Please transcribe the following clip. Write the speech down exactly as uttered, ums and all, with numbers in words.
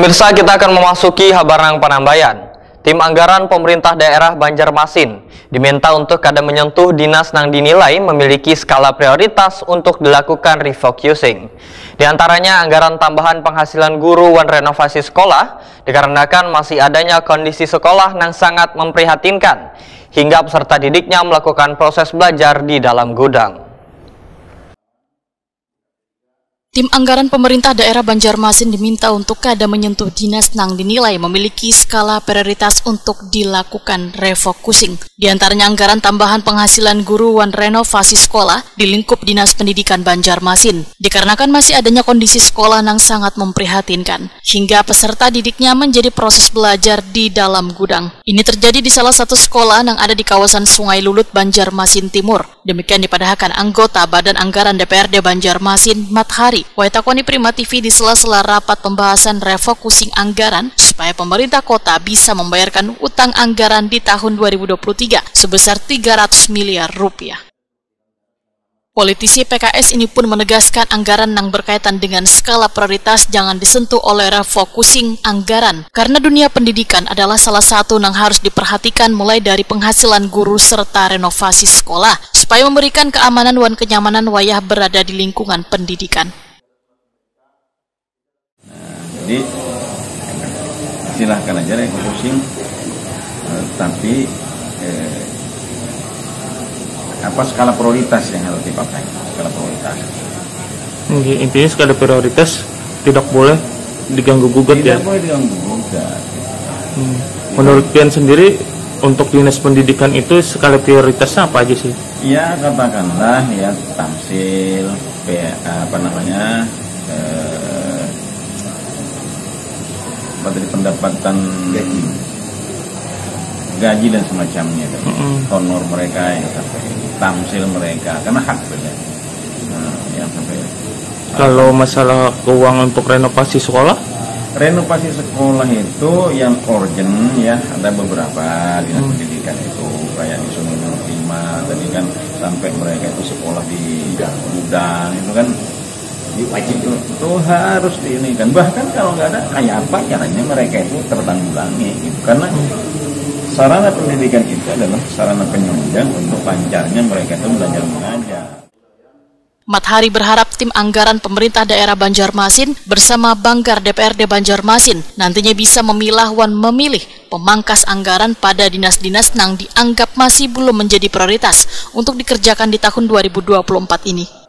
Pemirsa, kita akan memasuki habar nang panambayan. Tim anggaran pemerintah daerah Banjarmasin diminta untuk kada menyentuh dinas nang dinilai memiliki skala prioritas untuk dilakukan refocusing. Di antaranya anggaran tambahan penghasilan guru wan renovasi sekolah, dikarenakan masih adanya kondisi sekolah nang sangat memprihatinkan, hingga peserta didiknya melakukan proses belajar di dalam gudang. Tim anggaran pemerintah daerah Banjarmasin diminta untuk kada menyentuh dinas nang dinilai memiliki skala prioritas untuk dilakukan refocusing. Di antaranya anggaran tambahan penghasilan guru wan renovasi sekolah di lingkup Dinas Pendidikan Banjarmasin, dikarenakan masih adanya kondisi sekolah nang sangat memprihatinkan, hingga peserta didiknya menjadi proses belajar di dalam gudang. Ini terjadi di salah satu sekolah nang ada di kawasan Sungai Lulut, Banjarmasin Timur. Demikian dipadahakan anggota Badan Anggaran D P R D Banjarmasin, Mat Hari, wayatakoni Prima T V di sela-sela rapat pembahasan refocusing anggaran supaya pemerintah kota bisa membayarkan utang anggaran di tahun dua ribu dua puluh tiga sebesar tiga ratus miliar rupiah. Politisi P K S ini pun menegaskan anggaran nang berkaitan dengan skala prioritas jangan disentuh oleh refocusing anggaran, karena dunia pendidikan adalah salah satu nang harus diperhatikan, mulai dari penghasilan guru serta renovasi sekolah, supaya memberikan keamanan wan kenyamanan wayah berada di lingkungan pendidikan. Nah, jadi silahkan aja refocusing, eh, tapi eh, apa skala prioritas yang harus dipakai, skala prioritas. Nggih, intinya skala prioritas tidak boleh diganggu gugat. Tidak ya? Boleh diganggu gugat. Hmm. Menurut Pian sendiri, untuk dinas pendidikan itu skala prioritasnya apa aja sih? Ya, katakanlah ya, tamsil, apa namanya, eh, apa tadi, pendapatan gaji, gaji dan semacamnya, mm -hmm. Honor mereka yang sampai, tamsil mereka, karena hak saja. Nah, yang sampai kalau masalah keuangan untuk renovasi sekolah? Renovasi sekolah itu yang urgent ya, ada beberapa dinas hmm. pendidikan itu, kayak di Sungai Lima tadi kan, sampai mereka itu sekolah di gudang itu kan, wajib itu, itu harus di ini kan. Bahkan kalau nggak ada, kayak apa caranya mereka itu tertanggulangi gitu, karena hmm. Sarana pendidikan itu adalah sarana penunjang untuk lancarnya mereka itu belajar mengajar. Mat Hari berharap tim anggaran pemerintah daerah Banjarmasin bersama Banggar D P R D Banjarmasin nantinya bisa memilah wan memilih pemangkas anggaran pada dinas-dinas nang dianggap masih belum menjadi prioritas untuk dikerjakan di tahun dua ribu dua puluh empat ini.